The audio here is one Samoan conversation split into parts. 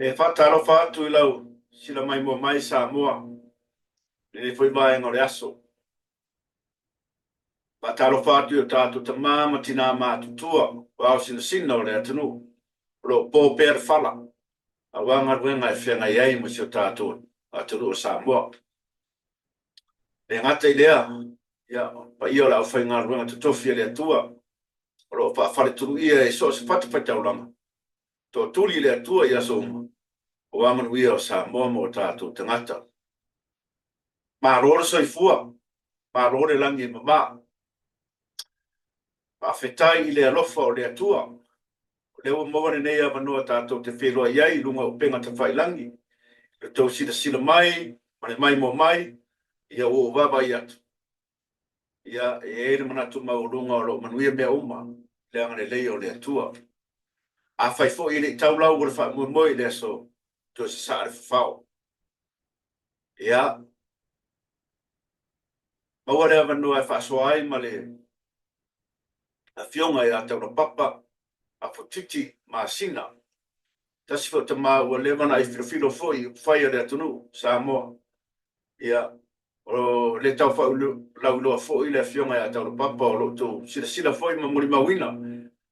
E faatalofa atu i lau sila maimoa mai Samoa i lenei foi vaega o le aso. Faatalofa atu i o tatou tama ma tinā matutua o ao sinasina o le atunuu o lo o po pea le fala aua galuega e feagai ai ma si o tatou atunuu o Samoa. E le gata i lea, ia, o le paia o le aufaigaluega totofi a le Atua o lo o faafaletuluia i so o se fatafaitaulaga, tootuli i le Atua i aso uma, aua manuia o Samoa ma o tatou tagata. Malo le soifua, malo le lagi e mama. Faafetai i le alofa o le Atua, o lea ua maua lenei avanoa tatou te feiloai ai i luga o upega tafailagi, i lo outou silasila mai ma le maimoa mai, ia ua ou vaavaai atu, ia, e i ai le manatu maualuga o lo o manuia mea uma i le agalelei o le Atua. Afai foi e le i tau lau o le faamoemoe i le aso, toe sasaa le fafao. Ia, maua le avanoa e faasoa ai ma le Afioga ia Taulapapa Afotiti Masina, tasi foi o tama ua leva ona ai filofilo foi i upufai a le atunuu Samoa. Ia, o le tau faalauiloa foi le Afioga ia Taulapapa o lo o outou silasila foi ma molimauina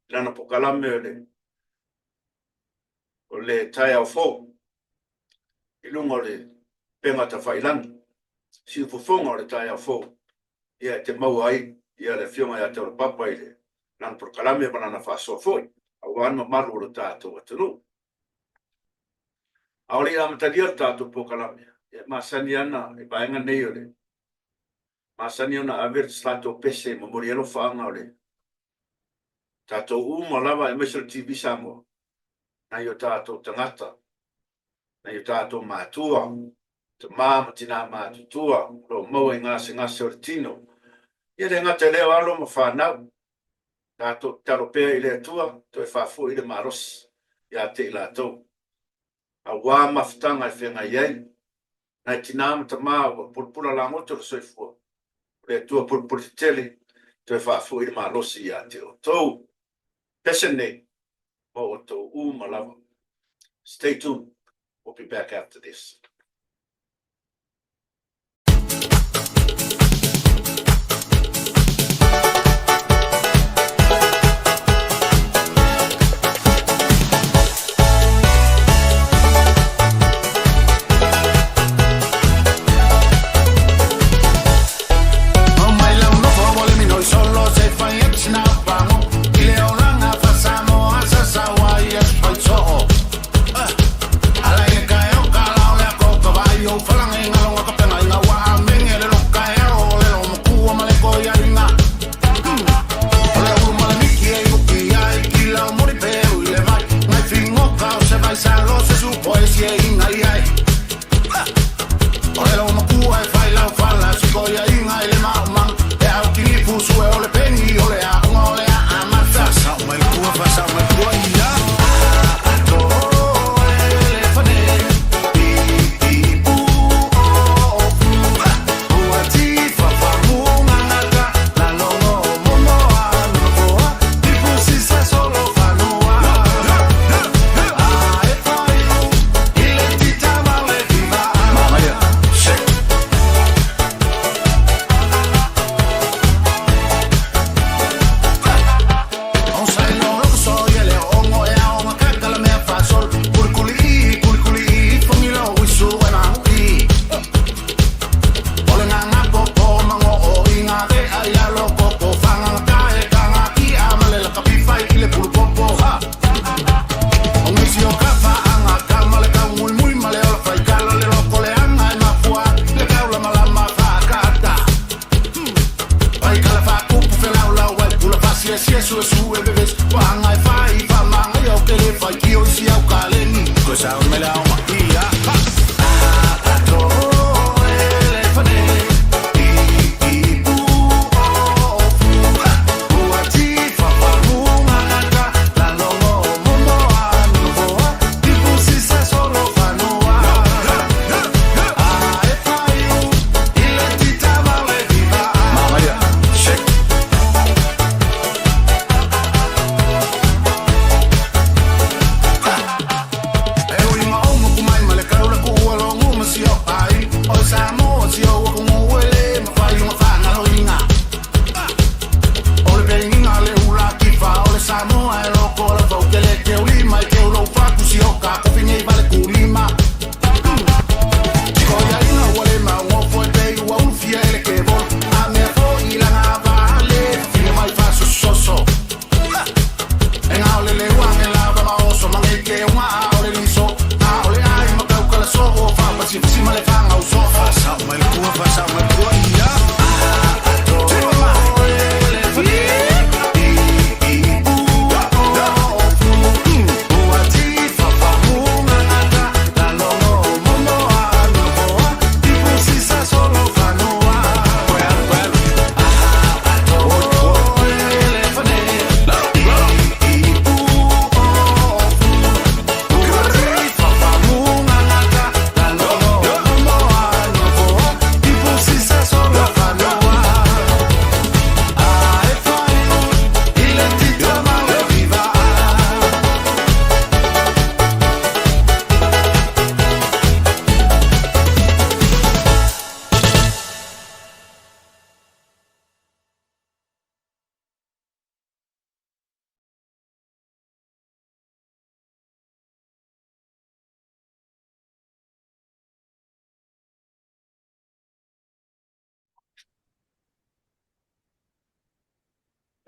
i lana polokalame o le o le taeao fou i luga o le upega tafailagi, siufofoga o le taeao fou, ia e te maua ai ia le Afioga ia Taulapapa i le lana polokalame ma lana faasoa foi aua le mamalu o lo tatou atunuu. A o le i amatalia le tatou polokalame, ia e masani ana i vaega nei o le masani ona ave le tatou pese e momoli ai alofaaga o le tatou uma lava aemaise o le TV Samoa, nai o tatou tagata, nai o tatou matua, tama ma tinā matutua o lo o maua i gasegase o le tino. Ia le gata i lea o alo ma fanau, tatou tatalo pea i le Atua toe faafoi le malosi ia te i latou, aua mafutaga e feagai ai. Nai tinā ma tamā ua pulapula lagoto le soifua, o le Atua pulapula tetele toe faafoi le malosi ia te outou. Pese nei mo outou uma lava. Stay tuned, we'll be back after this.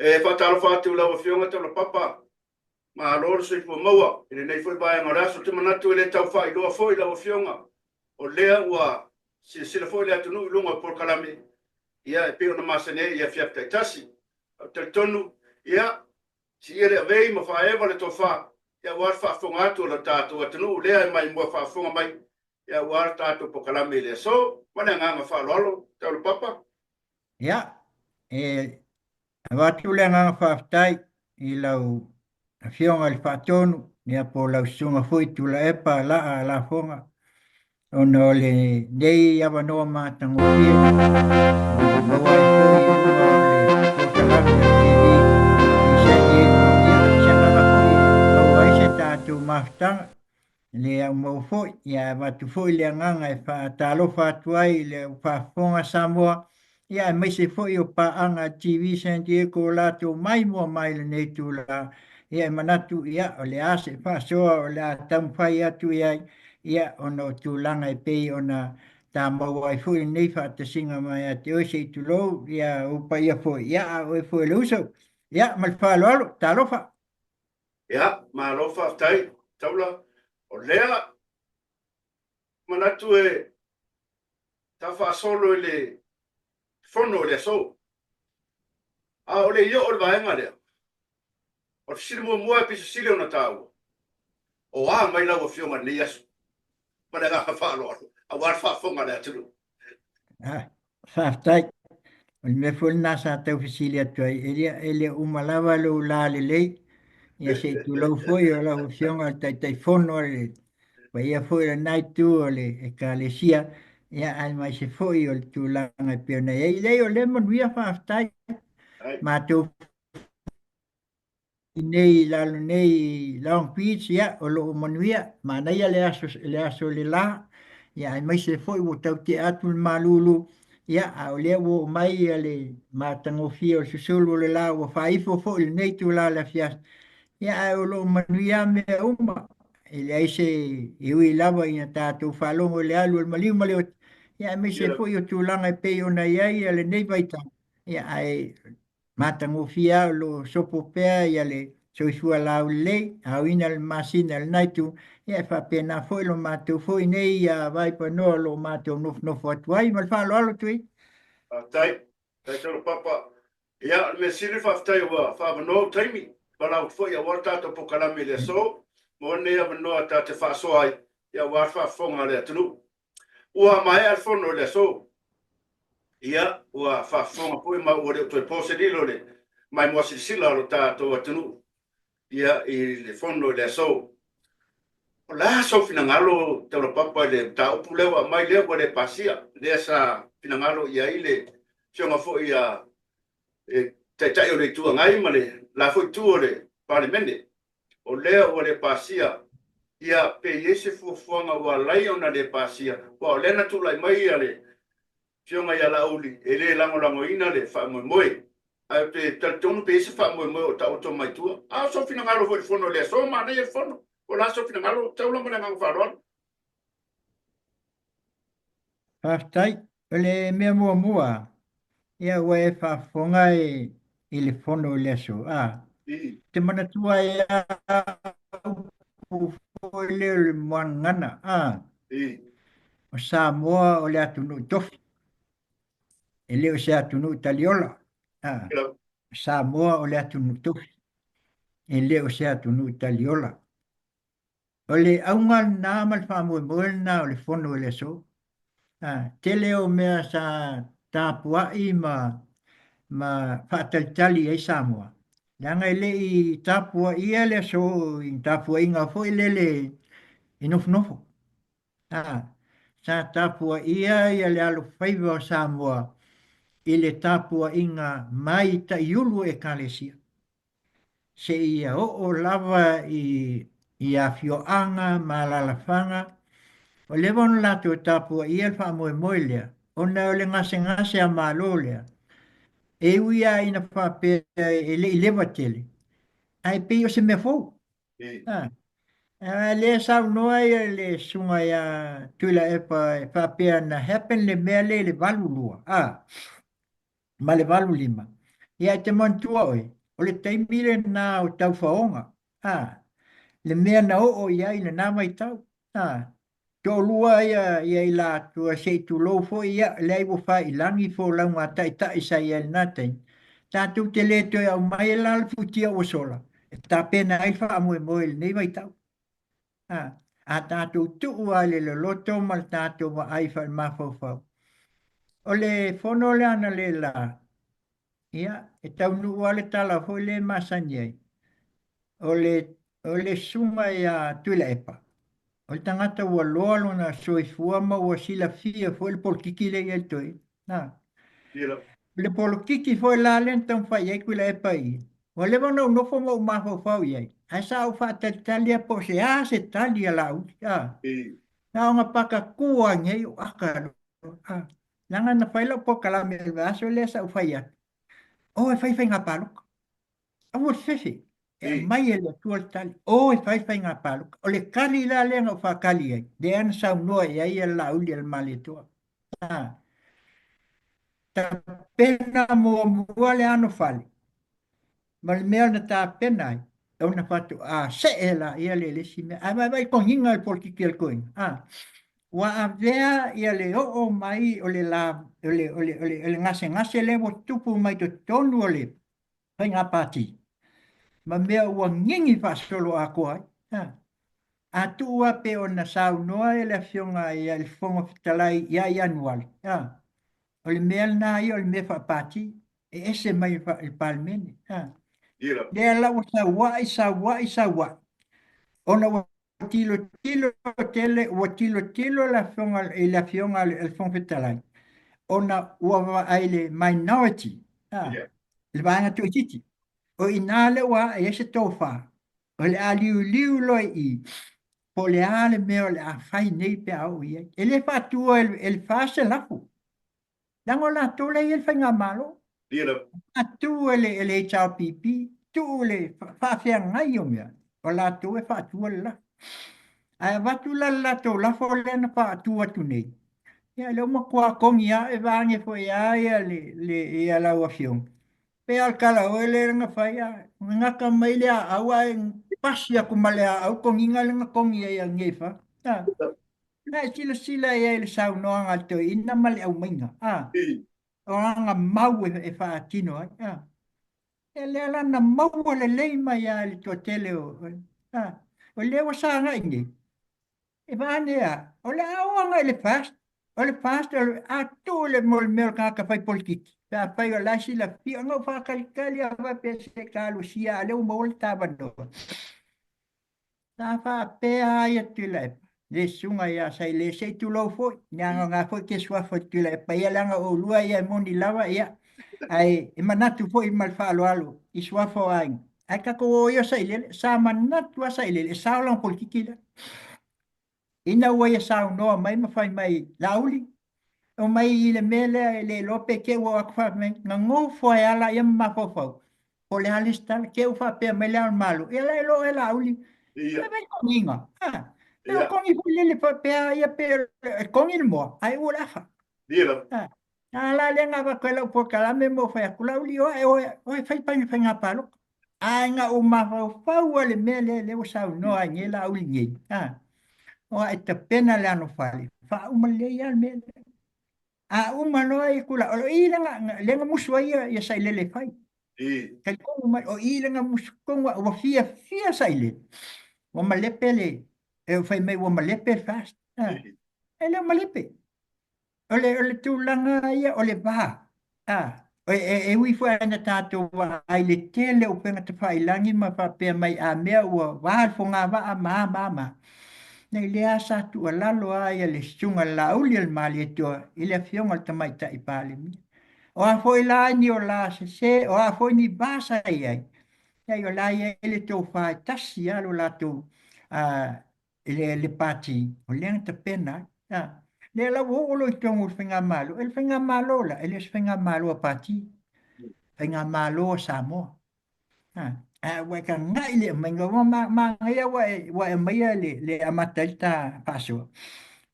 E faatalofa atu i lau Afioga Taulapapa, malo le soifua maua i lenei foi vaega o le aso. Ou te manatu e le tau faailoa foi lau Afioga, o lea ua silasila foi le atunuu i luga o polokalame, ia e pei ona masani ai i afiafi taitasi. Ou te talitonu, ia, siia le avei ma faaeva le tofa, ia aua le faafofoga atu a lo tatou atunuu lea e maimoa faafofoga mai, ia aua le tatou polokalame i le aso. Ma le agaga faaaloalo, Taulapapa. Ia, e avatu le agaga faafetai i lau Afioga i le Faatonu, ia po o lau Susuga foi Tuilaepa Laa Lafoga, ona o lenei avanoa matagofie ua maua ai foi i luga o le polokalame a le TV i San Diego, ia, se agaga foi e maua ai se tatou mafutaga. Le au maua foi, ia avatu foi le agaga e faatalofa atu ai i le au faafofoga Samoa, ia aemaise foi o paaga TV San Diego o latou maimoa mai i lenei itula, ia e manatu, ia, o le a se faasoa o le a taumafai atu i ai, ia, ona o tulaga e pei ona ta maua ai foi lenei faatasiga mai ia te oe se i tulou, ia ou paia foi, ia, a o oe foi o le uso. Ia, ma le faaaloalo, talofa. Ia, malo faafetai, Taula. O lea manatu e tau faasolo i le fono i le aso. A o le i oo i le vaega lea, o le fesili muamua e pito sili ona taua, o a mai lau Afioga i lenei aso? Ma le agaga faaaloalo, aua le faafofoga a le atunuu. Ah, faafetai. O le mea foi lena sa tau fesili atu ai, e le, e le uma lava lou lalelei, ia se i tulou foi o lau Afioga i le Taitaifono a le paia foi o lena itu o le Ekalesia, ia aemaise foi o le tulaga e pei ona i ai. Leai, o lea e manuia faafetai. Matou nei i lalo nei i Long Beach, ia, o lo o manuia, manaia le aso, le aso le la, ia, aemaise foi ua tau tea atu le malulu, ia, a o lea ua oo mai ia le matagofie o le susulu o le la, ua faaifo foi i lenei itula o le afiafi, ia, ae o lo o manuia mea uma. E leai se, e ui lava ina tatou faalogo i le alu o le maliu ma le oti, ia, aemaise foi o tulaga e pei ona i ai lenei vaitau, ia, ae matagofie lava o lo o sopo pea ia le soifua laulelei, aoina le masina i lena itu, ia e faapena foi lo matou foi nei ia vaipanoa o lo o matou nofonofo atu ai. Ma le faaaloalo Tui. Faafetai. Faafetai Taulapapa. Ia, o le mea sili faafetai ua faaavanoa ou taimi, valaau atu foi aua le tatou polokalame i le aso, maua lenei avanoa ta te faasoa ai, ia aua le faafofoga a le atunuu. Ua maea le fono i le aso. Ia, ua faafofoga foi ma ua le o toe po se lilo i le maimoa silasila o lo tatou atunuu, ia, i le fono i le aso. O le a sou finagalo, Taulapapa, i le mataupu lea ua aumai lea ua le pasia, lea sa finagalo i ai le Afioga foi a le Taitai o le Itu Agai ma le la foi Itu o le Palemene, o lea ua le pasia, ia, pe i ai se fuafuaga ua ala ai ona le pasia, aua o lea na tulai mai le Afioga ia Laauli e le lagolagoina le faamoemoe. Ae ou te talitonu pe i ai se faamoemoe o taoto mai tua. A o sou finagalo foi i le fono i le aso, manaia le fono. Po o le a sou finagalo, taula ma le agaga faaaloalo. Faafetai. O le mea muamua, ia ua e faafofoga i le fono i le aso, a? Te manatua ai lava upu foi lea o le muagagana, a? O Samoa o le atunuu tofi, e le o se atunuu taliola. O Samoa o le atunuu tofi, e le o se atunuu taliola. O le auga lena ma le faamoemoe lena o le fono i le aso. Tele o mea sa tapuai ma ma faatalitali ai Samoa, leaga e le i tapuaia le aso i ni tapuaiga foi lele i nofonofo. Sa tapuaia ia le alofaiva o Samoa i le tapuaiga mai taiulu o Ekalesia seia oo lava i afioaga ma alalafaga. Ua leva ona latou tapuaia le faamoemoe lea ona o le gasegase a Malo lea, e ui lava ina faapea e le i leva tele, ae pei o se mea fou. A lea saunoa ia le susuga ia Tuilaepa e faapea na happen le mea lea i le 82 a ma le 85. Ia e te manatua oe, o le taimi lena o taufaoga, a le mea na oo i ai i lena vaitau, a toalua ia ia i latua se i tulou foi ia leai ua faiilagi folauga a taitai sa i ai i lena taimi. Tatou te le toe aumaia la le futia ua sola e tapena ai le faamoemoe i lenei vaitau. A, a tatou tuu lava i le loloto ma le tatou vaai faale-mafaufau, o le fono lea analeila, ia, e taunuu lava le tala foi lea e masani ai, o le, o le susuga ia Tuilaepa, o le tagata ua loa lona soifua ma ua silafia foi le polokiki lea e i ai le toeaina. O le polokiki foi la lea na taumafai i ai Tuilaepa i i, ua leva ona ou nofo ma ou mafaufau i ai, ae sa ou faatalitali lava po o se a se tali a Laauli. Na ona pakaku lava nei o aka loa. Leaga na fai lau polokalame i le vaiaso lea sa ou fai atu, o e fai faiga palota. Aua le fefe, e aumai e le Atua le tali. O e fai faiga palota. O le tali la lea na ou faatali ai, lea na saunoa i ai Laauli a le Malietoa. Tapena muamua le anofale ma le mea na tapena ai, ona faatoa see laia lea i le isi mea. Ae vaivai togiga le polokiki a le toeaina. Ua avea ia le oo mai o le, la, o le, o le, o le, o le gasegase lea ua tupu mai totonu o le faiga pati ma mea ua gigi faasoloatoa ai. A tuu lava pei ona saunoa le Afioga i le Fofoga Fetalai ia Ianuari, o le mea lena ia o le mea faapati, e ese mai i le Palemene. Lea la ua sauai, sauai, sauai, ona ua tilotilo tele, ua tilotilo le Afioga i le Afioga i le Fofoga Fetalai, ona ua vaai i le minority, le vaega toaitiiti. O i ina lea ua ae ai se tofa, o le a liuliu loa i i, po o le a le mea o le a fai nei pe a oo i ai. E le faatua e le FAST se lafo, leaga o latou la e i ai le faigamalo. Faatu e le HRPP, tuu le faafeagai o mea, o latou e faatua le lafo. Ae avatu la le latou lafo lea na faatu atu nei, ia lea ua matua kogi lava e vaage foi lava ia le, le, ia lau afioga. Pei lava o le tala foi lea na fai, a gata mai le aau ae pasi atu ma le aau togiga lea na togi ai e fa. A e silasila i ai i le saunoaga a le toeaina ma le aumaiga, a o ana mau e faatino ai. A ia lea la na maua lelei mai lava e le toatele o, a o lea ua sagai nei. E vaane a, o le a o agai i le FAST, o le FAST, o le a tuu le mo le mea o le tagata fai politiki. Pe afai o la e silafia, ona ou faatalitali lava faapea se ta alusia, a o lea ua maua le ta avanoa. Sa faapea lava ia Tuilaepa, le susuga ia Sailele, se i tulou foi, leaga o lena foi e te suafa i Tuilaepa ia, leaga o oulua ia e moni lava, ia, ae e manatu foi ma le faaaloalo i suafa o aiga. Ae tatou o ia Sailele, sa manatu lava Sailele e sao lana polokiki lea. Ina ua ia saunoa mai ma fai mai, Laauli, omai i le mea lea e le iloa pe te i ua o atu fai mai, na nofo ai lava laia ma mafaufau, po o le a le isi tala, te i ua faapea mai Le Ao o le Malo, ia la e iloa oe Laauli, e fai togiga, a, e o togi foi lele faapea ia pe e togi le moa, ae ua le afa. A la lea na avatu ai lau polokalame ma ou fai atu, Laauli, o ae oe, oe fai faiga palota. Ae na ou mafaufau lava i le mea lea, lea ua saunoa ai nei Laauli nei, a, Aua e tapena le anofale, faauma lelei lava le mea lea. A uma loa ia tulaga, o i lea na musu ai ia Sailele e fai. Talitonu mai, o i lea na musu tonu ai, ua fiafia Sailele. Ua malepe le, e fai mai ua malepe le FAST. E le o malepe. O le, o le tulaga ia o le va. A, e ui foi ina tatou vaai i le tele o upega tafailagi ma faapea mai a mea ua va le fogavaa ma a ma a ma a. Nei lea sa tuualalo lava ia le Susuga i le Laauli o le Malietoa i le Afioga i le Tamaitai Palemia. O a foi la ni ola sese, o a foi ni va sa i ai, leai o la e i ai le tofa e tasi lava lo latou le pati o lea na tapena ai. A, lea la ua oo loa i totonu o le faigamalo, e le faigamalo la, e le o se faigamalo a pati, faigamalo a Samoa. A, a ua e taga'i le aumaiga, ua manaia ua e, ua e aumaia le, le amata ai le ta faasoa.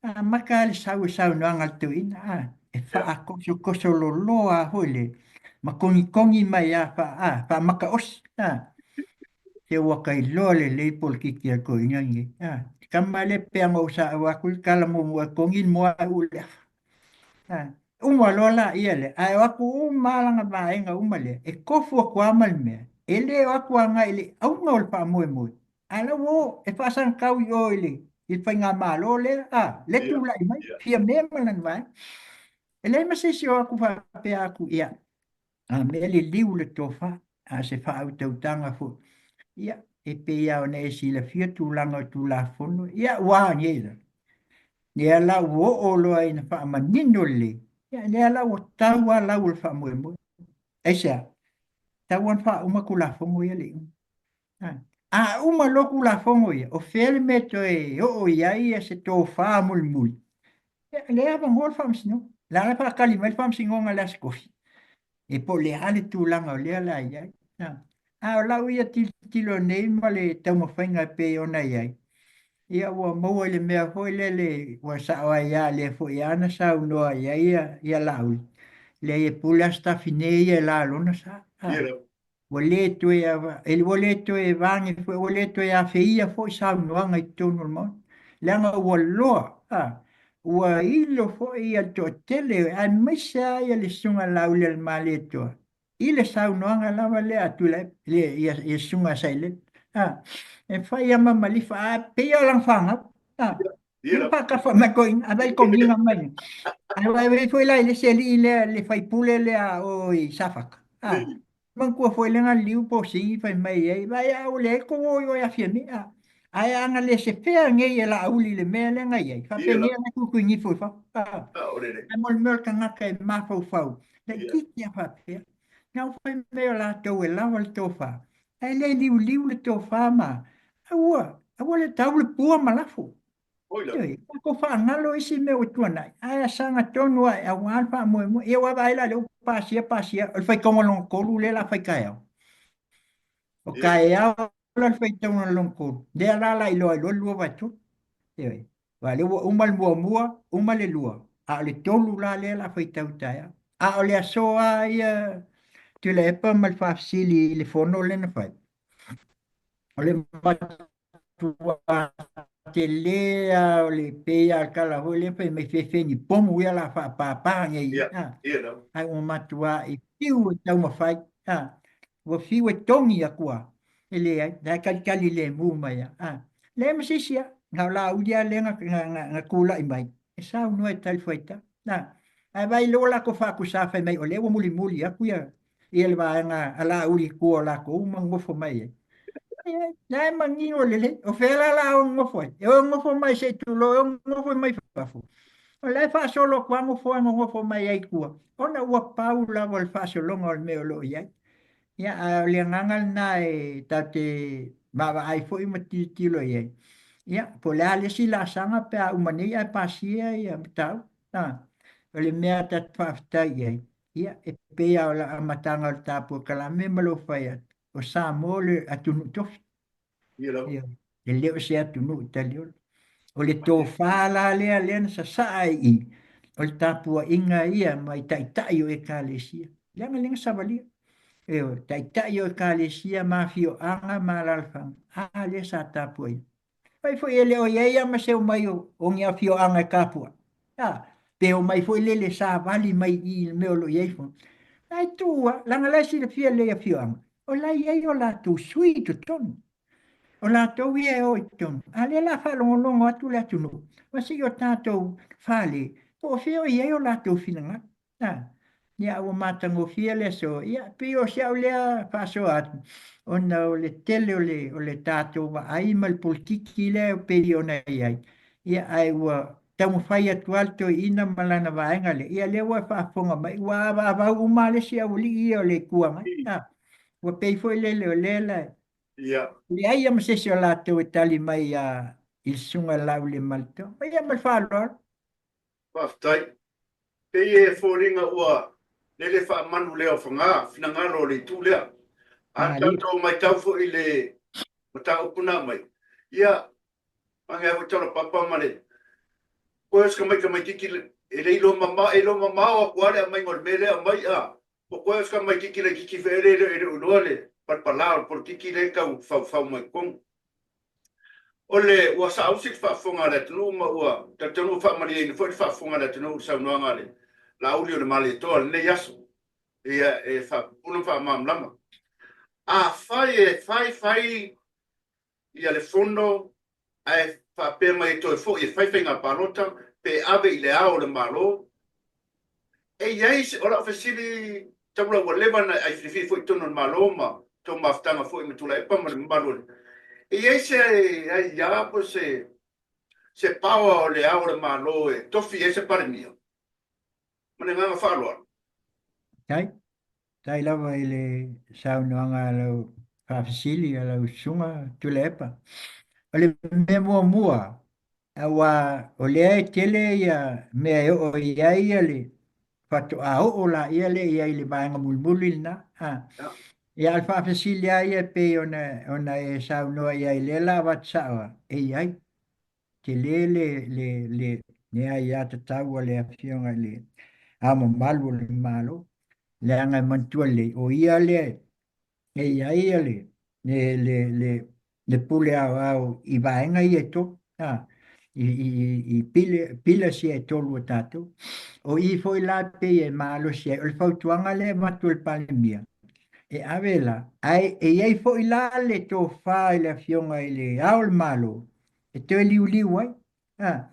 Amata le sau e saunoaga a le toeaina, a, e faakosokoso loloa foi le, ma kogikogi mai a, fa, a, faamakaosi, a. Se ua ka iloa lelei polokiki a le toeaina lenei. A, te tama lea pe ana ou saʻau atu le tala muamua e kogi le moa ae uu le afa. A, uma loa laia lea, ae o atu uma lava lana vaega uma lea, e tofu atu lava ma le mea, e le o atu agai i le auga o le faamoemoe, ae la ua o e faasagatau i o i le i le faigamalo lea, a, lea tulai mai, Fiame ma lana vaega. E leai ma se isi o atu faapea atu, ia, A mea liliu le tofa, a se faautautaga foi, ia, e pei lava ona e silafia tulaga o Tulafono, ia, ua a nei la? Lea la ua oo loa ina faamanino lelei, ia, lea la ua tau lava lau o le faamoemoe. Aisea? Tau lava ona faauma Tulafono ia le i uma. A uma loa Tulafono ia, o fea le mea e toe oo i ai se tofa mulimuli? Ia, lea e avanoa le Faamasinoga. O le a la faatali mai le Faamasinoga i le Aso Tofi? E po o le a le tulaga o lea la i ai. A o lau ia tilotilo nei ma le taumafaiga e pei ona i ai, ia ua maua i le mea foi lele ua sao ai lava, lea foi lava na saunoa i ai ia Laauli, leai e pule lava Sitafine ia e la lona sa. Ua le toe, ua le toe vage foi, ua le toe afeia foi saunoaga i totonu o le Maota, leaga ua loa, a, ua ilo foi ia le toatele, aemaise lava ia le Susuga Laaulialemalietoa i le saunoaga lava lea a Tuilaepa, le, ia, ia Susuga Sailele. A, e fai lava ma malifa, a pei lava o lana fanau. A, ia faatafa mai koina, a vai kogiga mai. Ae ua foi la i le isi alii lea, le faipule lea o i Safata. A, Manatua foi lea na liu posini fai mai ai, vai a ua leai tou o i o e Fiame, a. Ae ana le sefea nei e Laauli i le mea lea na i ai, faapenei ana tuituinifo i fafo, a. Ae mo le mea o le tagata e mafaufau, laitiiti lava faapea. Na ou fai mai o latou e lava le tofa, ae le liuliu le tofa ma, aua, aua le tau le pua ma lafo. Ioe, tatou faagalo isi mea ua tuanai, ae asaga tonu ae aua le faamoemoe. Ia ua vaai la lea ua pasia, pasia, o le faitauga lona tolu lea o le a fai taeao. O taeao la le faitauga lona tolu, lea la la iloa ai loa le 2/3. Ioe, aua o lea ua uma le muamua, uma le lua, a o le tolu la lea o le a faitau taeao. A o le aso lava ia Tuilaepa ma le faafesili i le fono lea na fai, o le matua tele lava o le pei lava o le tala foi lea fai mai fefe ni pomu ia la faapapa nei a ae ua matuai fiu e taumafai a ua fiu e togi atu a e leai la e talitali lemu mai a a leai ma se isi a na o Laauli lava lea na tulai mai e saunoa e talifuaitau a ae vaai loa latou faatusa fai mai o lea ua mulimuli atu ia ia le vaega a Laauli i tua o latou ma nonofo mai ai. La e manino lelei. O fea la la o nonofo ai? E o nonofo mai se i tulou, e o nonofo mai fafo. O la e faasolo atu lava nofo a nonofo mai ai i tua, ona ua pau lava le faasologa o le mea o lo o i ai. Ia, a o le agaga lena e tatou te vaavaai foi ma tilotilo i ai. Ia, po o le a le isi laasaga pe a uma nei ae pasia ia mataupu. O le mea tatou te faafetai i ai, ia, e pei lava o le amataga o le ta polokalame ma lou fai atu, o Samoa le atunuu tofi. Ia, e le o se atunuu taliola. O le tofa la lea lea na sasaa i i, o le tapuaiga ia mai taitai o Ekalesia. Leaga lea na savalia. Ioe, taitai o Ekalesia ma afioaga ma alaalafaga, a lea sa tapuaia. Fai foi e le o i ai lava ma se omai o ni afioaga e tapuai. A, pe omai foi lele savali mai i i le mea o lo o i ai fono. Ae tuu lava, leaga o la e silafia lelei e afioaga, o la e i ai o latou sui i totonu. O latou ia e o i totonu, a o lea o le a faalogologo atu le atunuu, ma se i o tatou fale, po o fea o i ai o latou finagalo. Ia, ua matagofie le aso. Ia, pei o si au lea faasoa atu, ona o le tele o le, o le tatou vaai ma le polokiki lea e pei ona i ai, ia, ae ua taumafai atu lava le toeaina ma lana vaega lea, ia lea ua e faafofoga mai, ua avaavau uma lava le isi aualii ia o le Itu Agai. Ua pei foi lele o lea la leai lava ma se isi o latou e tali mai i le Susuga i le Laauliamaletoa. Ia ma le faaaloalo. Faafetai. Pei e foliga ua lele faamanu lea o Faga, finagalo o le itu lea. A tatou matau foi i le mataupu na aumai, ia, mange foi taulapapa ma le koe o se tamaitamaititi e le iloa mamao, e iloa mamao atu lava le aumaiga o le mea lea e aumai, a o koe o se tamaititi laitiiti foi lea e le o iloa le palapala o le polokiki lea e tau faufau mai totonu. O le, ua saausi le faafofoga a le atunuu ma ua talitonu ua faamalieina foi le faafofoga a le atunuu i le saunoaga a le Laauli o le Malietoa i lenei aso, ia e faapupula ma faamalamalama. Afai e fai fai ia le fono ae faapea mai e toe foi e fai faiga palota pe ave i le Ao o le Malo, E i ai se, o lau fesili taula ua leva ona e ai filifili foi i totonu o le Malo ma tou mafutaga foi ma Tuilaepa ma le mamalu o le, e i ai se aia po o se se power o le Ao o le Malo e tofi ai se Palemia? Ma le agaga faaaloalo. Faafetai. Faafetai lava i le saunoaga a lau faafesili a lau susuga Tuilaepa. O le mea muamua, Aua o lea e tele ia mea e oo i ai ia le faatoa oo laia lea i ai i le vaega mulimuli lena. Ia a o le faafesili lava ia e pei ona ona e saunoa i ai lea la avatu sao lava, e i ai. Tele le le le le aiatatau a le Afioga i le Ao Mamalu o le Malo, leaga e manatua lelei, o ia lea e i ai le, le, le, le, le pule aoao i vaega ia e tolu, a, i, i, i pile, pillars ia e tolu a tatou. O i foi la pei e malosi ai, o le fautuaga lea e avatu e le Palemia, e ave la, ae e i ai foi la le tofa i le Afioga i le Ao o le Malo, e toe liuliu ai. A,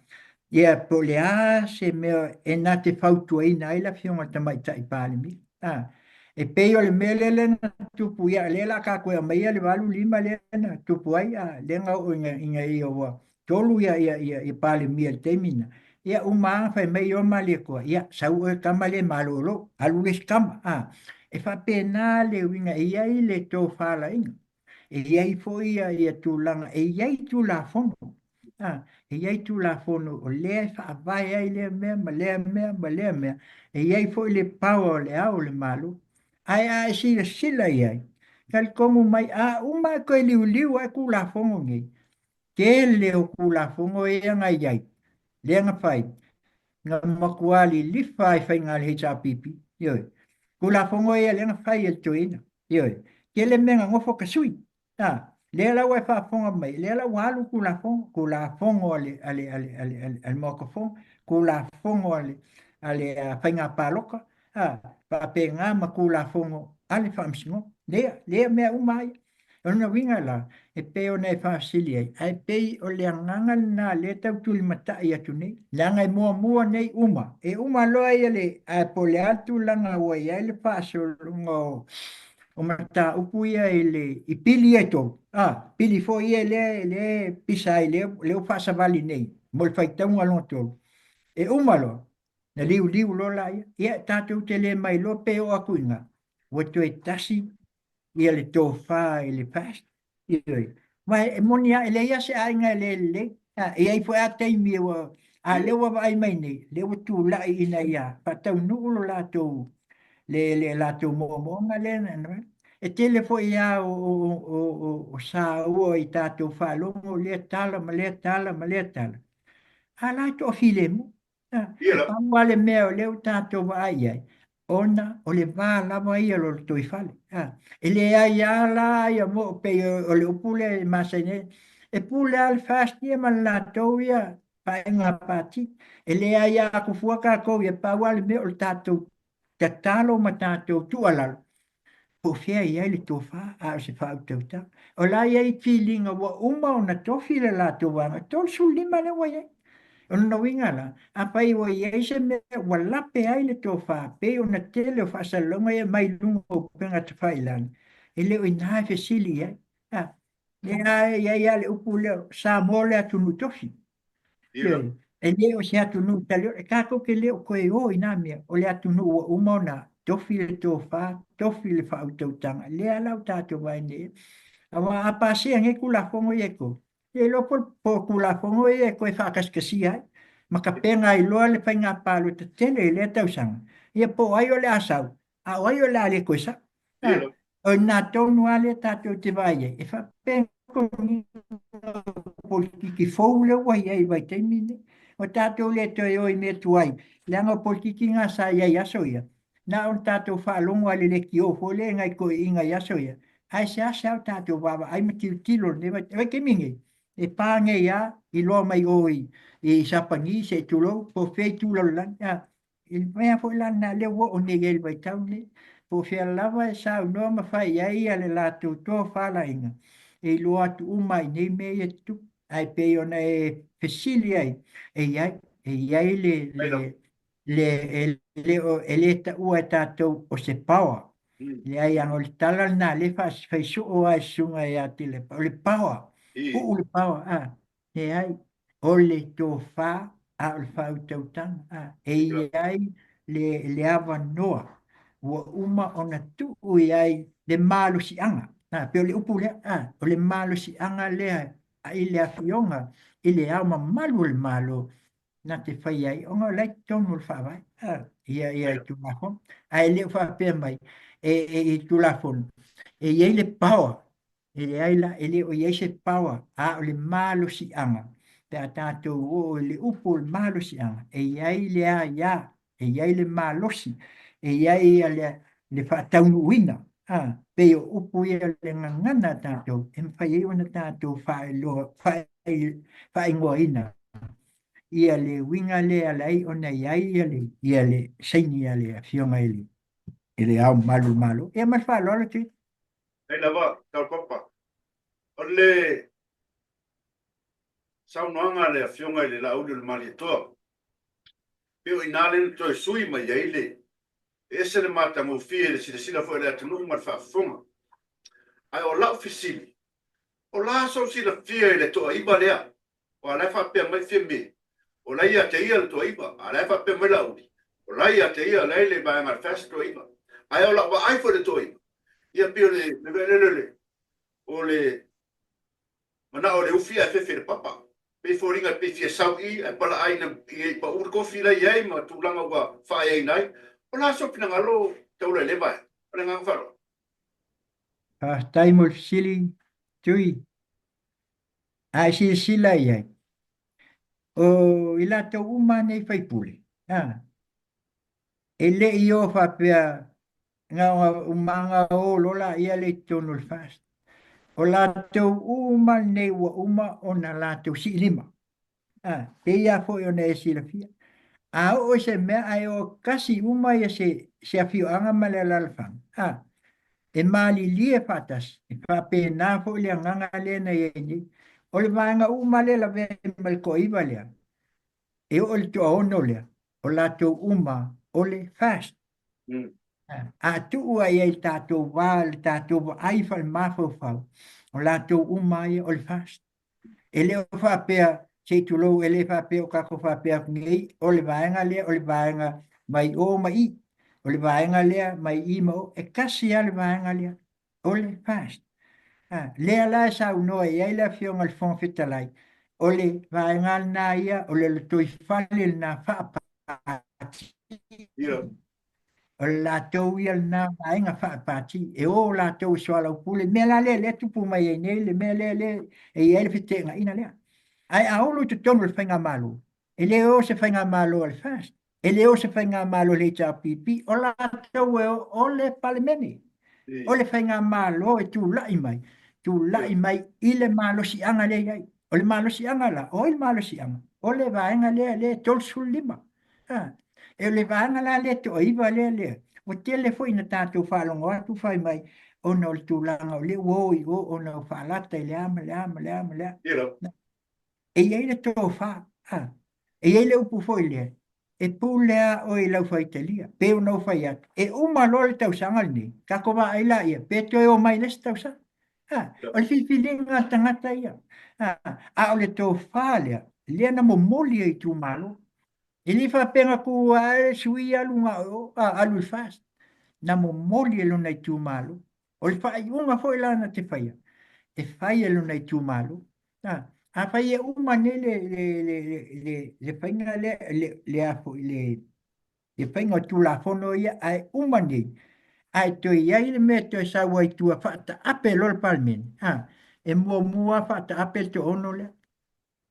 ia, po o le a se mea e na te fautuaina ai le Afioga i le Tamaitai Palemia. A, e pei o le mea lea lea na tupu ia, lea la tatou e aumaia le 85 lea na tupu ai, a, lea na oo ina, ina ia ua tolu ia, ia, ia, ia Palemia i le taimi lena. Ia, uma lava fai mai o Malietoa, ia, sau oe tama lea e malolo, alu le isi tama. A, e faapena le uiga, e i ai le tofalaiga. E i ai foi ia, ia tulaga, e i ai Tulafono, a, e i ai Tulafono o lea e faavae ai lea mea ma lea mea ma lea mea. E i ai foi le power o le Ao o le Malo. Ae a e silasila i ai, talitonu mai, a uma e toe liuliu ai Tulafono nei, tele o Tulafono ia na i ai, lea na fai, na matua lilifa ai faiga a le HRPP. Ioe. Tulafono ia lea na fai e le toeaina. Ioe. Tele mea na nofo tasui. A, lea la ua e faafofoga mai, lea la ua alu Tulafono, Tulafono a le, a le, a le, a le, a le, a le Maota Fono, Tulafono a le, a le Faiga Palota, a, faapena ma Tulafono a le Faamasinoga. Lea, lea mea uma ia. O lona uiga la, e pei ona e faafesili ai, ae pei o le agaga lena lea e tau tulimatai atu nei, leaga e muamua nei uma, e uma loa ia le, ae po o le a le tulaga ua i ai le faasologa o, o mataupu ia i le, i pili ia e tolu, a, pili foi ia lea, lea e pisa ai, lea, lea ua faasavali nei mo le faitauga lona tolu, e uma loa, na liuliu loa laia, ia tatou te le ma iloa pe oo atu i ina, ua toe tasi ia le tofa i le fast. Ioe. Ma e moni lava, e leai lava se aiga e le lelei. E i ai foi lava taimi ua, a lea ua vaai mai nei, lea ua tulai ina ia faataunuu lo latou, le, le latou moomooga lea na, na, e tele foi lava o, o, o, o, o saua i tatou faalogo lea tala ma lea tala ma lea tala, a la e toafilemu. E pau lava le mea o lea ua tatou vaai i ai, ona o le va lava ia o le lotoifale. E leai lava la ia mo, pei o le upu lea e masani ai, E pule lava le FAST ia ma le latou ia faaiuga pati. E leai aku fua tatou ia, pau lava le mea o le tatou tatalo ma tatou tuualalo, po o fea e i ai le tofa, a o se faautautaga. O la e i ai filiga ua uma ona tofi le latou vaega, e 35 lea ua i ai. O lona uiga la, afai ua i ai se mea ua lape ai le tofa, pei ona tele o faasalalauga ia mai luga o upega tafailagi, e le o i ina e fesili i ai. A, lea e i ai lava le upu lea, o Samoa o le atunuu tofi. Ioe, e le o se atunuu taliona, e tatou te le o toe o i na mea, o le atunuu ua uma ona tofi le tofa, tofi le faautautaga, lea la ua tatou vaai nei i ai. Aua a pasia nei Tulafono ia e tolu, e iloa po o Tulafono ia e toe faakasikasia ai, ma tapena ai loa le faiga palota tele i lea tausaga, ia po o ai o le a sau, a o ai o le a le toe sau. O i ina tonu lava lea tatou te vaai ai, e faapea polokiki fou lea ua i ai i le vaitaimi lenei. Ua tatou le toe o i mea tuai, leaga o polokiki na sa i ai i aso ia, na ona tatou faalogo lava i le leitio foi lea i nai toeaiina i aso ia, ae seasea o tatou vaavaai ma tilotilo i lenei vaitaimi. O le vaitaimi lenei, e pa nei lava, iloa mai o i Sapani se i tulou, po o fea itu lalolagi. I le mea foi la lena lea ua oo nei i ai i le vaitau lenei, po o fea lava e saunoa ma fai i ai le latou tofalaiga, e iloa atu uma lava i nei mea ia e tutupu. Ae pei ona e fesili ai, e i ai, e i ai le, le, le, e le, o, e le taua e tatou o se power. Leai, leaga o le tala lena lea e fai soo lava e susuga ia Tuilaepa, o le power, puu le power, a. Leai, o le tofa a o le faautautaga, a e i ai le, le avanoa ua uma ona tuu i ai le malosiaga, a, pei o le upu lea, a, o le malosiaga lea i le Afioga i le Ao Mamalu o le Malo na te faia ai, ona o la e i totonu o le Faavae, a, ia, ia i Tulafono. Ae le o faapea mai e, e, i Tulafono e i ai le power. E leai la, e le o i ai se power, a o le malosiaga, pe a tatou oo i le upu o le malosiaga, e i ai le aia, e i ai le malosi, e i ai le, le faataunuuina, a, pei o upu ia o le gagana a tatou, e mafai ai ona tatou faailoa, faaigoaina ia le uiga lea e ala ai ona i ai ia le, ia le saini a le Afioga i le, i le Ao Mamalu o le Malo. Ia ma le faaaloalo Tui. Ai lava, Taupapa. O le saunoaga a le Afioga i le Laauli o le Malietoa, pei o i ina lea na toe sui mai ai le e ese le matagofie i le silasila foi a le atunuu ma le faafofoga. Ae o lau fesili, o la sou silafia i le toaiva lea Aua o la e faapea mai Fiame, o la e ia te ia le toaiva, a o la e faapea mai Laauli, o la e ia te ia, o la e i le vaega a le FAST le toaiva. Ae o lau vaai foi i le toaiva, ia pei o le mea lele o le, o le manao o le ufi ae fefe i le papa. Pei e foliga pei e fia sau i i ae palaai ina i pau le kofi la e i ai ma tulaga ua faaeaina ai. O le a sou finagalo taula i lea vaega? Ma le agaga faaaloalo. Faafetai mo le fesili, Tui. A e silasila i ai, o i latou uma nei faipule, a, e le i o faapea na ona umaga o loa laia lea i totonu o le FAST. O latou uma nei ua uma ona latou siilima. A, pei lava foi ona e silafia. A oo i se mea ae o tasi uma ia se, se afioaga ma le alaalafaga, a, e malilie faatasi, e faapena foi le agaga lea na i ai nei. O le vaega uma lea e lavea ai ma le toaiva lea, e oo i le toaono lea, o latou uma o le FAST. A tuu ai i le tatou va, le tatou vaai faale-mafaufau, o latou uma ia o le FAST. E le o faapea, se i tulou, e le faapea o tatou faapea atu nei, o le vaega lea, o le vaega mai o ma i, o le vaega lea mai i ma o, e tasi lava le vaega lea, o le FAST. A, lea la e saunoa i ai le Afioga i le Fofoga Fetalai, o le vaega lena ia, o le lotoifale lena faapati. O le latou ia lena vaega faapati, e o latou e soalaupule, le mea la lea lea e tupu mai ai nei, le mea lea lea e i ai le feteenaiga lea. Ae a olo i totonu o le faigamalo, e le o se faigamalo a le FAST, e le o se faigamalo a le HRPP, o latou e o, o le Palemene, o le faigamalo e tulai mai. Tulai mai i le malosiaga lea i ai. O le malosiaga la, o ai le malosiaga? O le vaega lea lea e 35. A, e o le vaega la lea toaiva lea lea, ua tele foi ina tatou faalogo atu fai mai, ona o le tulaga o lea ua o i o ona ua faalata i le a ma le a ma le a ma le a. E i ai le tofa, a, e i ai le upu foi lea, e pule lava oe i lau faitalia. Pei ona ou fai atu, e uma loa le tausaga lenei, tatou vaai laia, pe toe o mai le isi tausaga. A, o le filifiliga a le tagata ia. A, a o le tofa lea, lea na momoli e itumalo. E le faapea na tu lava le sui alu na o, a, alu i le FAST. Na momoli e lona itumalo. O le faaiuga foi la na te faia, e fai e lona itumalo. A, afai e uma nei le, le, le, le, le, le faiga lea, le, le, a foi, le, le faiga o Tulafono ia, ae uma nei, ae toe i ai le mea e toe sau ai i tua faataape loa le Palemene, a, e muamua faataape le toaono lea.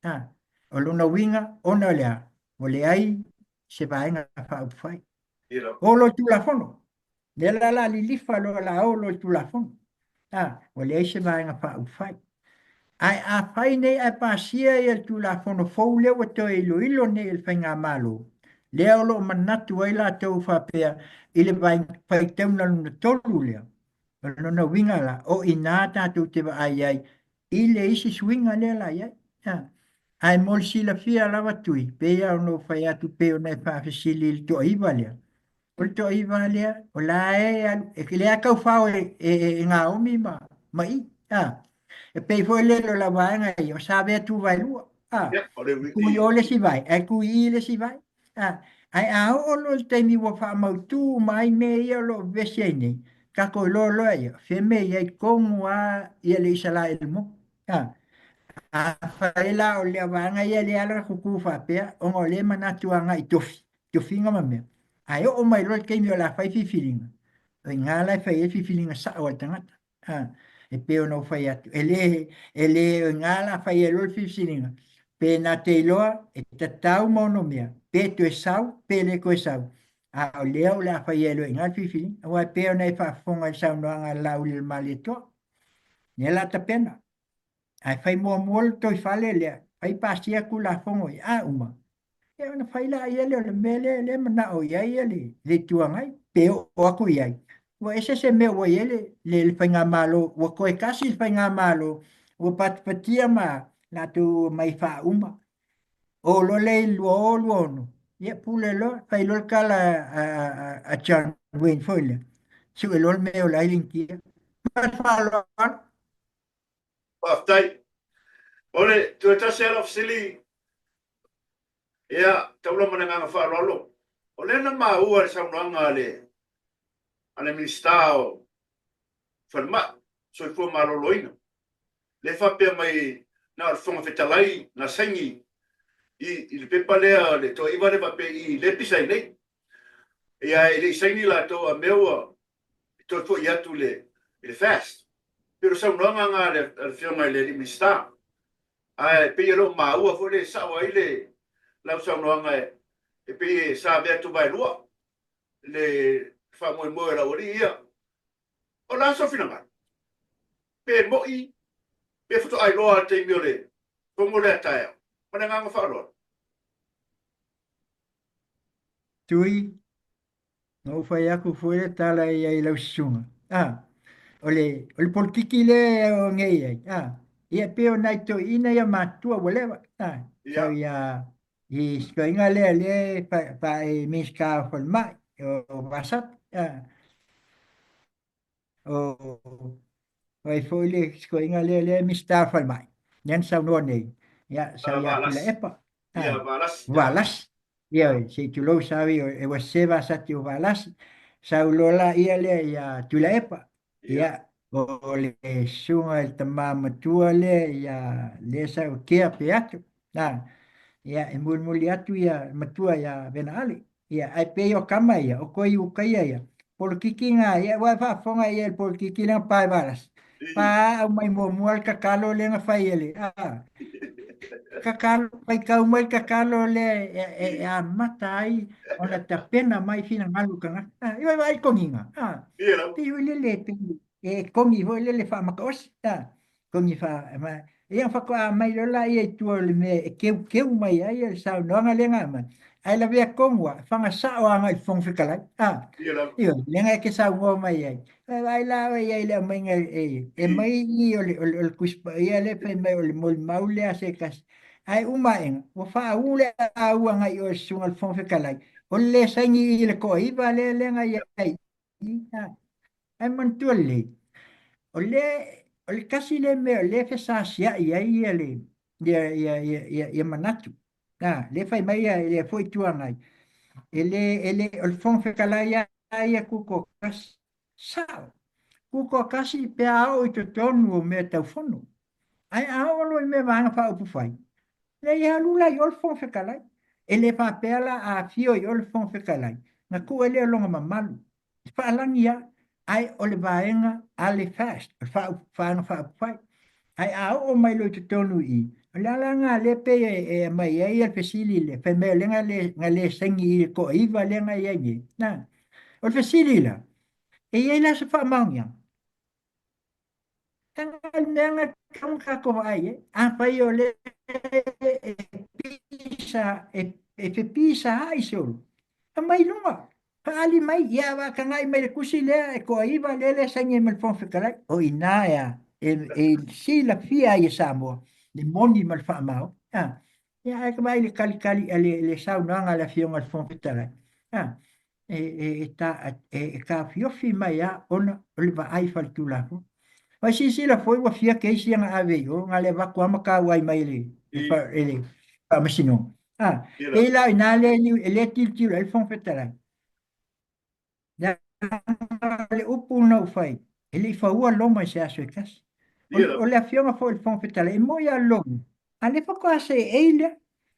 A, o lona uiga, ona o le a? Ua leai se Vaega Faaupufai. O lo Tulafono. Lea la la lilifa loa la o lo Tulafono. A, ua leai se Vaega Faaupufai. Ae afai nei ae pasia ia le Tulafono fou lea ua toe iloilo nei e le Faigamalo, lea o lo o manatu ai latou faapea i le faitauga lona tolu lea, o lona uiga la, o i ina tatou te vaai ai i le isi suiga lea la i ai. Ae mo le silafia lava Tui, pei lava ona ou fai atu pei ona e faafesili i le toaiva lea, o le toaiva lea, o la e alu, e lea tau fao e, e, e gaomi ma, ma i. A. E pei foi lele o la vaega ia, o Savea Tuvaelua. A. E tu i o le isi vae, ae tu i i le isi vae. A. Ae a oo loa i le taimi ua faamautu uma ai mea ia o lo o vevesi ai nei, tatou iloa loa ia, fea mea e i ai tonu lava ia le Isaraelu moni. A. Afai la o lea vaega ia lea la tutu faapea, ona o lea e manatu agai i tofi, tofiga ma mea, ae oo mai loa le taimi o le a fai filifiliga, o i ina la e fai ai filifiliga sao a le tagata. A, e pei ona ou fai atu, e le, e le o i ina la fai ai loa le filifiliga, pe na te iloa e tatau ma onomea, pe toe sau, pe le toe sau, a o lea o le a fai ai loa i ina le filifiliga. Aua e pei ona e faafofoga i le saunoaga a Laaulialemalietoa, lea la tapena. Ae fai muamua le toi fale lea, fai pasia Tulafono ia, a uma, ia ona fai laia lea o le mea lea lea e manao i ai le, le Itu Agai, pe oo atu i ai. Ua ese se mea ua i ai le, le, le faigamalo, ua toe tasi le faigamalo, ua patipatia ma latou mai faauma. O loa lea i le 2026, ia pule loa, fai loa le tala a, a, a John Wayne foi lea, sue loa le mea o le ai le Initia. Ma le faaaloalo. Faafetai. O le toe tasi lava lau fesili, ia, taula ma le agaga faaaloalo. O lea na maua i le saunoaga a le, a le Minisita o Falemai, Soifua Maloloina, lea e faapea mai na o le Fofoga Fetalai na saini i, i le pepa lea, le toaiva lea faapea i lea e pisa ai nei. Ia, e le i saini latou a mea ua toe foi atu i le, i le FAST. Pei o le saunoaga lena a le Afioga i le alii Minisita. Ae pei e le o maua foi lea e sao ai le lau saunoaga e pei e sa avea tuvaelua le faamoemoe o le aualii ia. O le a sou finagalo? Pe mo'i, pe faatoa iloa i le taimi o le fono lea taeao. Ma le agaga faaaloalo. Tui, Na ou fai atu foi le tala i ai i lau susuga, a, o le, o le polokiki lea e o nei ai, a, ia e pei o nai toeaiina ia matutua ua leva, a, sau ia i si toeaina lea lea e pa, pa e Minisita o Falemai, o Vasata, a, o ai foi le si toeaina lea lea e Minisita o Falemai, lea na saunoa nei, ia, sau ia Tuilaepa, a, Valasi, Ioe, se i tulou saui e ua sese Vasati o Valasi, sau loa la ia lea ia Tuilaepa, ia, o le susuga i le tama matua lea ia lea sau Kea Peato, a, ia, e mulimuli atu ia matua ia Venaali. Ia, ae pei o tama ia, o toe Ukaia ia, polokiki na ia, aua e faafofoga ia i le polokiki lea na pa e Valasi, pa aumai muamua le tatalo lea na fai e le, a, tatalo, faitau mai le tatalo lea e, e, e amata ai ona tapena mai finagalo o tagata. Ah, i vaai toniga. Ah, pei foi lele, pei e togi foi lele faamataosi. Ah. Kongi fa ma ia faatoa mai loa laia i tua o le mea e keukeu mai ai le saunoaga lea na aumai. Ae lavea tonu lava, faga sao agai i le Fofoga Fetalai. A, ioe, lea e te saunoa mai ai. Ae vaai la oe i ai i le aumaiga e mai i i o le, o le, o le Tusi Paia lea fai mai o le molimau lea a se tasi. Ae uma aena, ua faaū le au agai i oe susuga i le Fofoga Fetalai, o le le saini i le toaiva lea lea na i ai i i. Ae manatua lelei, o le, o le tasi lea mea o lea e fesasiai ai ia le, ia, ia, ia, ia, ia manatu. A, lea fai mai ia le foi Itu Agai, e le, e le, o le Fofoga Fetalai lava ia tutoatasi. Sao, tutoatasi pe a oo i totonu o mea tau fono. Ae a oo loa i mea Vaega Faaupufai, leai e alu la i o le Fofoga Fetalai. E le faapea la a afio i o le Fofoga Fetalai, na tuu ai lea o lona mamalu. E faalagi lava, ae o le vaega a le FAST, o le Vaega Faaupufai. Ae a oo mai loa i totonu i i, o le ala lena lea e pei e aumai ai le fesili lea, fai mai o lea na le saini i le toaiva lea na i ai nei. Na, o le fesili la, e i ai la se faamaoniaga? O le mea na tatau ona tatou vaai i ai, afai o lea e pisa, e fepisaai solo, aumai i luga, faaali mai, ia vaatagai mai le tusi lea e toaiva lea lea saini ai ma le Fofoga Fetalai. O i ina e a, e silafia ai e Samoa le moni ma le faamaoni. Ia, ae vaai i le talitali a le saunoaga a le Afioga i le Fofoga Fetalai, e taofiofi mai lava ona o le vaai faletulafono. Vai silasila foi ua fia keisi na ave i o, na le avatu lava ma tauai mai e le faamasinoga. Pei la o i ina lea e le tilotilo ai le Fofoga Fetalai. Leaga le upu na ou fai, e le i faua Roma i se aso e tasi. O le afioga foi i le Fofoga Fetalai, e moi lava Roma, a o lea faatoa seei lea.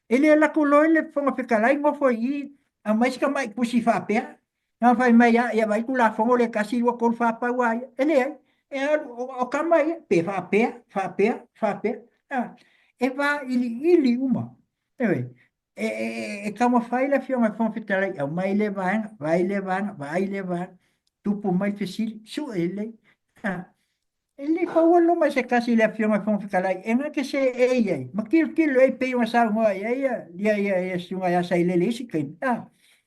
E le alu atu loa le Fofoga Fetalai nofo i i, aumai si tamai tusi faapea, na fai mai lava, ia vaai Tulafono lea 1, 2, 3, 4, pau lava ia. E leai, e alu, o tama ia, pe faapea, faapea, faapea. E vailiili uma. Ioe. E taumafai le Afioga i le Fofoga Fetalai, aumai lea vaega, vaai lea vaega, vaai lea vaega, tupu mai fesili, sue lelei. E le faua loma i se tasi le Afioga i le Fofoga Fetalai, e na te seei ai, ma tilotilo ai pei ona saunoa i ai ia, ia, ia susuga ia Sailele i isi taimi.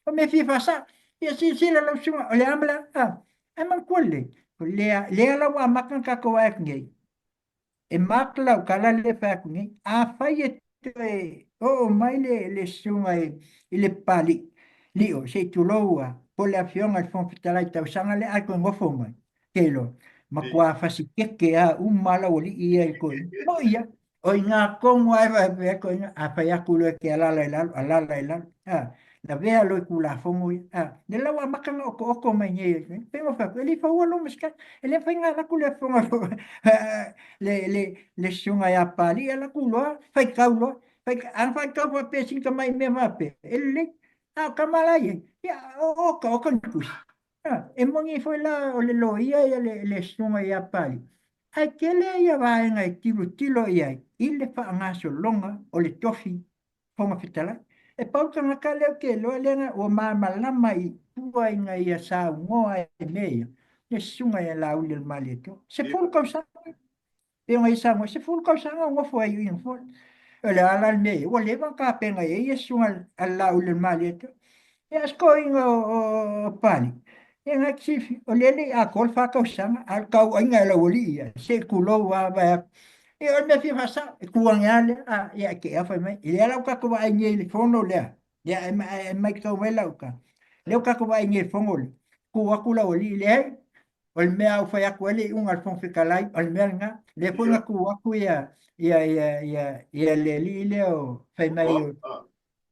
O mea fia faasao, ia silasila lau susuga, o le a ma le a. Ae manatua lelei, o lea, lea la ua amata ona tatou vaai atu nei, E mark lau tala lea e fai atu nei, afai e toe oo mai le susuga i le Papalii, Lio, se i tulou lava, po o le Afioga i le Fofoga Fetalai i le tausaga lea ae toe nofo mai, te iloa, matua fasikeke lava uma lava laualii ia i le toeaina. Moi lava, o i ina tonu lava e vaevae ai toeaina, a fai atu loa e te alaala i lalo, alaala i lalo, a, lavea loa i Tulafono ia. A, lea la ua amata ona otooto mai nei, pei ona fai atu, e le i faua lou masika, e le mafai ona alu atu le afioga le susuga ia Papalii, alu atu loa, faitau loa, ana faitau faapea sina tamai mea faapea, e lelei. A o tama la e i ai, ia, oka oka ni tusi. E moni foi la o le loia ia le susuga ia Papalii, ae tele ia vaega e tilotilo i ai i le faagasologa o le tofi Fofoga Fetalai. E pau le tagata lea ou te iloa lea ua malamalama i tua ina ia saunoa i mea ia, le susuga ia Laauli o le Malietoa. 10 tausaga, pei ona ia saunoa, 10 tausaga o nofo ai i i foi. O le a la le mea ia, ua leva ona tapena i ai ia susuga a Laauli o le Malietoa. Ia, a toeaina o Papalii, ia na te silafia, o lea e le i atoa le 4 tausaga, a o le tauaiga e laualii ia, se i tulou lava vae atu. Ia, o le mea fia faasao, e tu ane lava lea, a, ia, e te fai mai, lea la ua tatou vaai nei i le fono lea, ia, e matau mai lau tala, lea ua tatou vaai nei i le fono lea, tu atu laualii, leai, o le mea ua fai atu ai le iuga a le Fofoga Fetalai, o le mea lena. Lea foi na tu atu ia, ia, ia, ia, ia le alii lea o fai mai o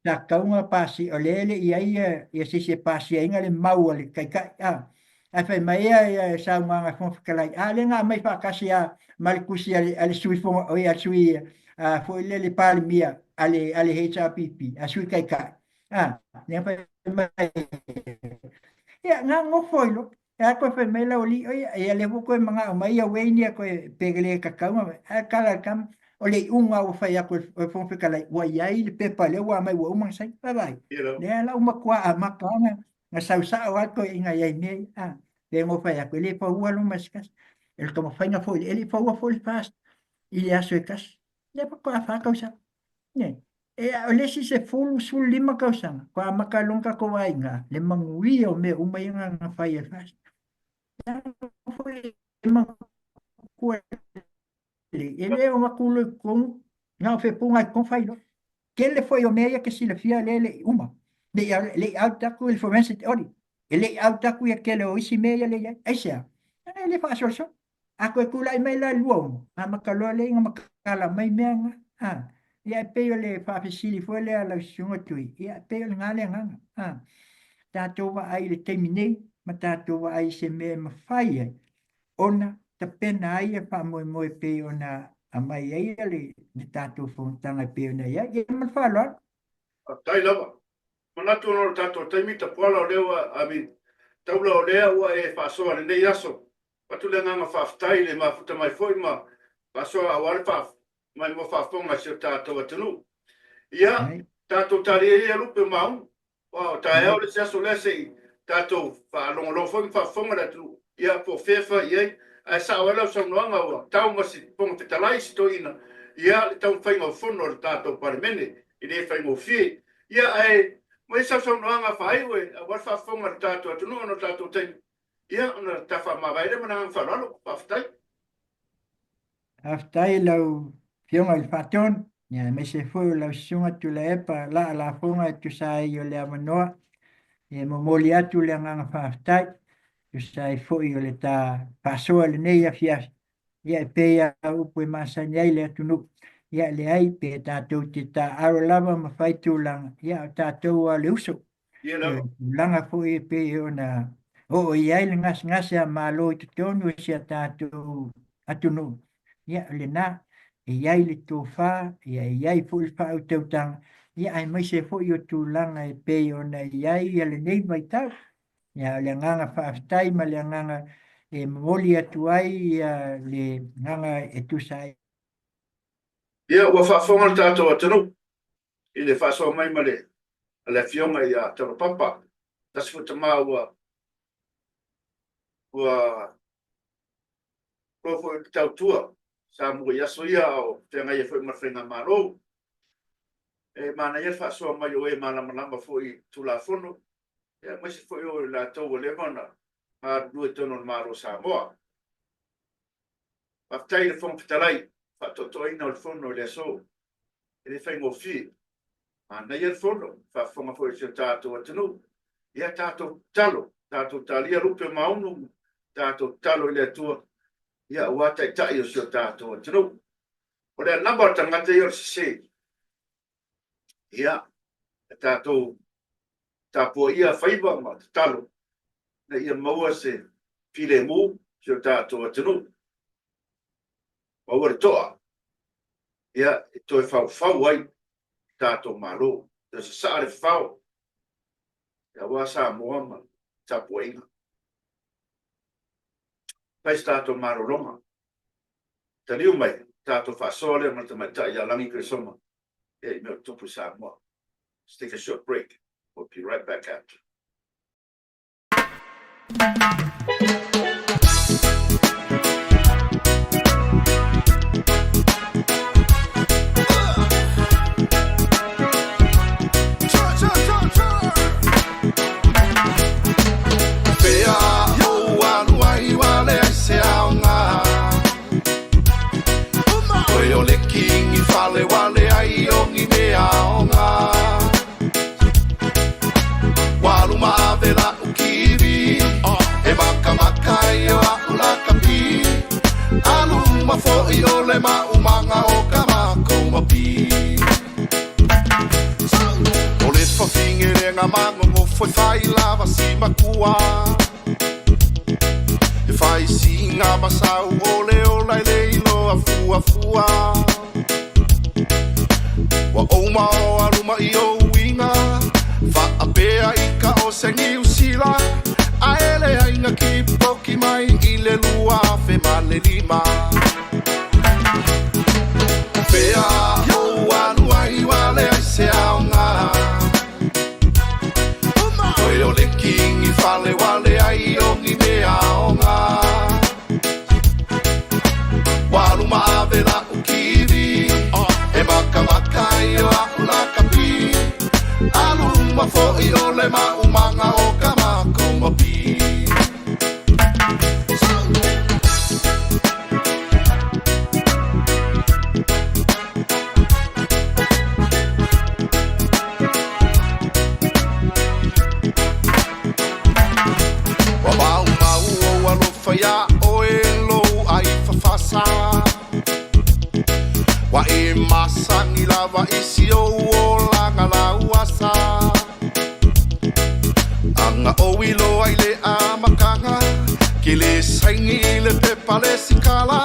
sa tatau ona pasia, o lea e le i i ai ia se isi e pasiaina le mau a le Taitai, a. Ae fai mai ia saunoaga a le Fofoga Fetalai, a lea na aumai faatasi lava ma le tusi a le sui fofoga, oi a le sui foi lea le Palemia a le HRPP, a Sui Taitai, a, lea fai mai, ia, na nofo ai loa. E a koe fai mai lau alii, oi, ia lea foi koe manao mai ia Wayne ia koe pe le tatau ona, ae tala i le tama, o le iuga ua fai atu e le Fofoga Fetalai, ua i ai le pepa lea ua aumai ua uma ona saini. Vaavaai, lea la ua matua amata lava ona sau sao lava le toeaina i ai mea ia. A, lea na ou fai atu, e le paua lou masikasi. O le taumafaiga foi, e le i paua foi le FAST. i le aso e tasi. Lea faatoa fa tausaga. Nē. E o le isi 10, 15 tausaga, faatoa amata ai loa ona tatou vaai le manuia o mea uma ia na fai e le FAST. Foi e manatua e le o atu loa i totonu, na o fepuga i totonu fai loa. Tele foi o mea ia e te silafia lea e le i uma. Le i out atu i le forensic audit. E le i out atu ia tele o isi mea ia lea e i ai. Aisea? E le faasolosolo. A toe tulai mai la i le 26, amata loa lea ina matala mai mea na. A, ia e pei o le faafesili foi lea a lau Susuga Tui, ia e pei o lena le agaga. A, tatou vaai i le taimi nei ma tatou vaai i se mea e mafai ai ona tapena ai ia faamoemoe e pei ona aumai ai le tatou fonotaga e pei ona i ai. Ia ma le faaaloalo. Faafetai lava. Manatu ona o le tatou taimi tapuala o lea ua, I mean, taula o lea ua e faasoa i lenei aso. Avatu le agaga faafetai i le mafuta mai foi ma faasoa aua le mai mo faafofoga i si o tatou atunuu. Ia, tatou talia ia lupe o maunu. Aua o taeao le isi aso lea se i tatou faalogologo foi ma faafofoga le atunuu, ia po o fea e fai i ai. Ae sao ai lau saunoaga ua tau ma si Fofoga Fetalai si toeaina, ia le taumafaiga o fono a le tatou Palemene, e le faigofie. Ia ae aumai sau saunoaga faaiu e aua le faafofoga a le tatou atunuu ona o le tatou taimi, ia ona ta faamavae lea ma le agaga faaaloalo. Faafetai. Faafetai i lau Afioga i le Faatonu, aemaise foi o lau Susuga Tuilaepa Laa Lafoga e tusa ai o le avanoa. E momoli atu le agaga faafetai, e tusa ai foi o le ta faasoa i lenei afiafi. Ia e pei lava o upu e masani ai le atunuu, ia e leai pe tatou te taaalo lava ma fai tulaga, ia o tatou lava o le uso. Ia lava. Tulaga foi e pei ona oo i ai le gasegase a Malo i totonu o si a tatou atunuu, ia o lena, e i ai le tofa, ia e i ai foi le faautautaga, ia aemaise foi o tulaga e pei ona i ai ia lenei vaitau. Ia o le agaga faafetai ma le agaga e momoli atu ai ia le agaga e tusa ai. Ia, ua faafofoga le tatou atunuu i le faasoa mai ma le a le Afioga ia Taulapapa, tasi foi tama ua ua loa foi le tautua Samoa i aso ia a o feagai ai foi ma le faigamalo. E manaia le faasoa mai o e malamalama foi i Tulafono, aemaise foi o i latou ua leva ona galulue i totonu o le Malo o Samoa. Faafetai i le Fofoga Fetalai i le faatoatoaina o le Fono i le aso. E le faigofie. Manaia le Fono, faafofoga foi i si o tatou atunuu. Ia tatou tatalo, tatou talia lupe o maunu, tatou tatalo i le Atua, ia aua taitai o si o tatou atunuu. O le anava o le tagata ia o le sese. Ia, e tatou tapuaia faiva ma tatalo ina ia maua se filemu si o tatou atunuu. Maua le toa, ia, e toe faufau ai le tatou Malo. Toe sasaa le fafao, aua Samoa ma tapuaiga. Fai se tatou malologa. Taliu mai, tatou faasoa lea ma le tamaitai ia Lagi Keresoma, ia i mea o tutupu i Samoa. Let's take a short break. We'll be right back after. Aluma foʻi o le maumaga o ka makou mapi. Ua maumau ou alofa iā ʻoe lou ʻai fafasa. Ua e masani lava i si ou olaga lauasa. Aga ou iloa i le amataga, ke le saini i le pepa le sikala,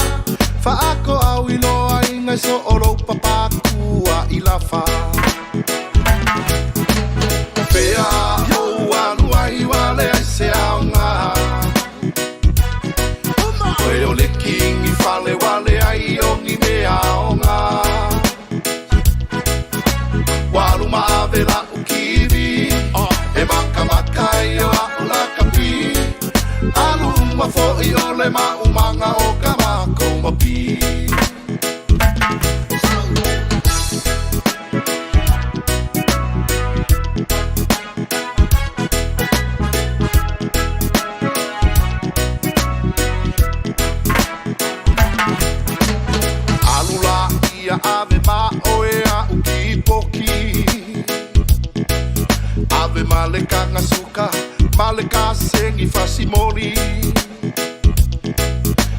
faako au iloa i ngai so o lou papakua i lafa. Fea ou alu ai ua leai se aoga. Koe o le kingi fale ua leai o ni mea aoga. Ua alu ma ave la'u kivi E makamaka i o a'u lakapi Alu uma fo'i o le maumaga o ka makou mapi. Alu la ia ave ma oe a'u kipoki Ave ma le kaga suka ma le kasegi fasimoli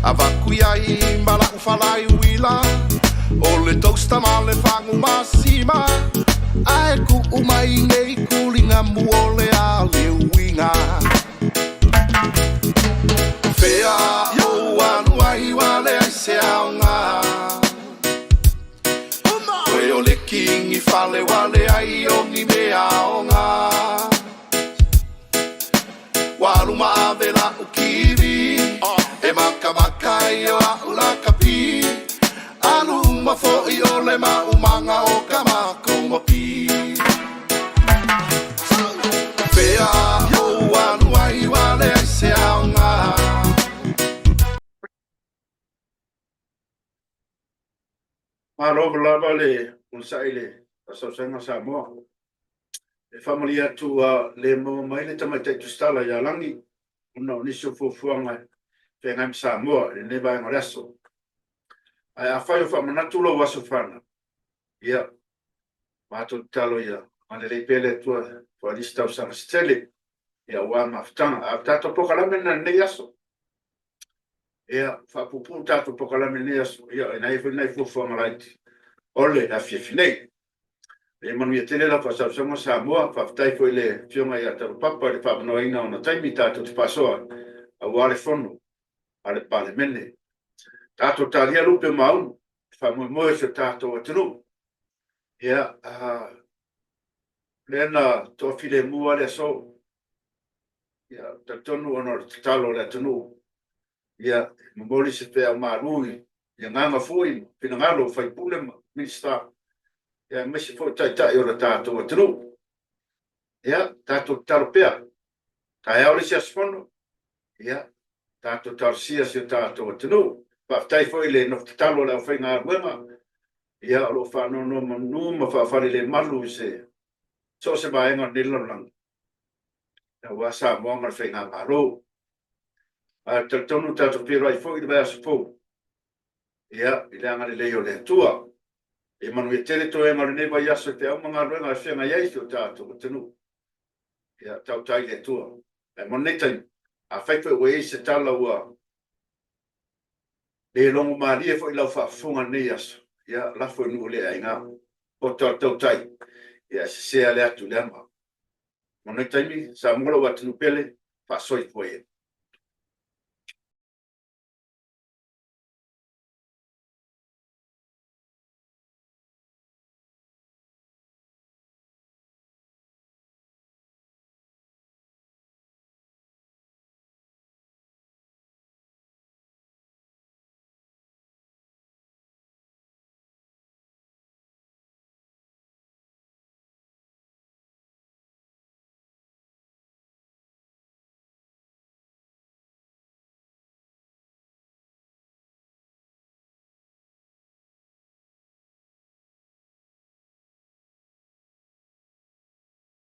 Avaku iai ma la'u falai uila O le toaster ma le fagu masima Ae ku'u mai nei kuliga mu o le a le uiga Fea ou alu ai ua leai se aoga Koe o le kingi fale ua leai o ni mea aoga Ua alu ma ave la'u kivi E makamaka i o a'u lakapi Alu uma fo'i o le maumaga o ka makou mapi Fea ou alu ai ua leai se aoga. Malo lava le onosai i le faasausauga Samoa. E faamalie atu ua le maua mai le tamaitai tusitala ia Lagi ona o nisi o fuafuaga e feagai ma Samoa i lenei vaega o le aso. Ae afai o faamanatu lou aso fanau, ia, matou tatalo ia agalelei pea le Atua i nisi tausaga se tele, ia aua mafutaga. A o le tatou polokalame lena i lenei aso. Ia, faapuupuu le tatou polokalame i lenei aso, ia, e i ai foi nai fuafuaga laiti o le afiafi nei. Ia manuia tele lau faasausauga Samoa. Faafetai foi i le Afioga ia Talopapa i le faamanoaina o ona taimi tatou te faasoa aua le Fono a le Palemene. Tatou talia lupe ma aunu e faamoemoe i si o tatou atunuu. Ia, lea na toafilemu lava le aso. Ia, talitonu ona o le tatalo a le atunuu, ia, momoli se feau malu i agaga foi ma finagalo o sui usufono ma Minisita, ia, aemaise foi taitai o le tatou atunuu. Ia, tatou tatalo pea. Taeao le isi aso fono, ia, tatou talosia si o tatou atunuu. Faafetai foi i le nofo tatalo a le aufaigaluega, ia, o lo o faanonomanu ma faafalelemalu i se so o se vaega o lenei lalolagi, aua Samoa ma le Faigamalo. Ae ou te talitonu tatou feiloai foi i le vaiaso fou, ia, i le agalelei o le Atua. Ia manuia tele toega o lenei vaiaso i feau ma galuega e feagai ai si o tatou atunuu. Ia, tautai i le Atua. Ae mo lenei taimi, afai foi ua i ai se tala ua le logomalie foi i lau faafofoga i lenei aso, ia, lafo i nuu le aiga. Poto a le tautai, ia, e sese ale atu i le ama. Mo lenei taimi, Samoa lou atunuu pele, faasoifua ia.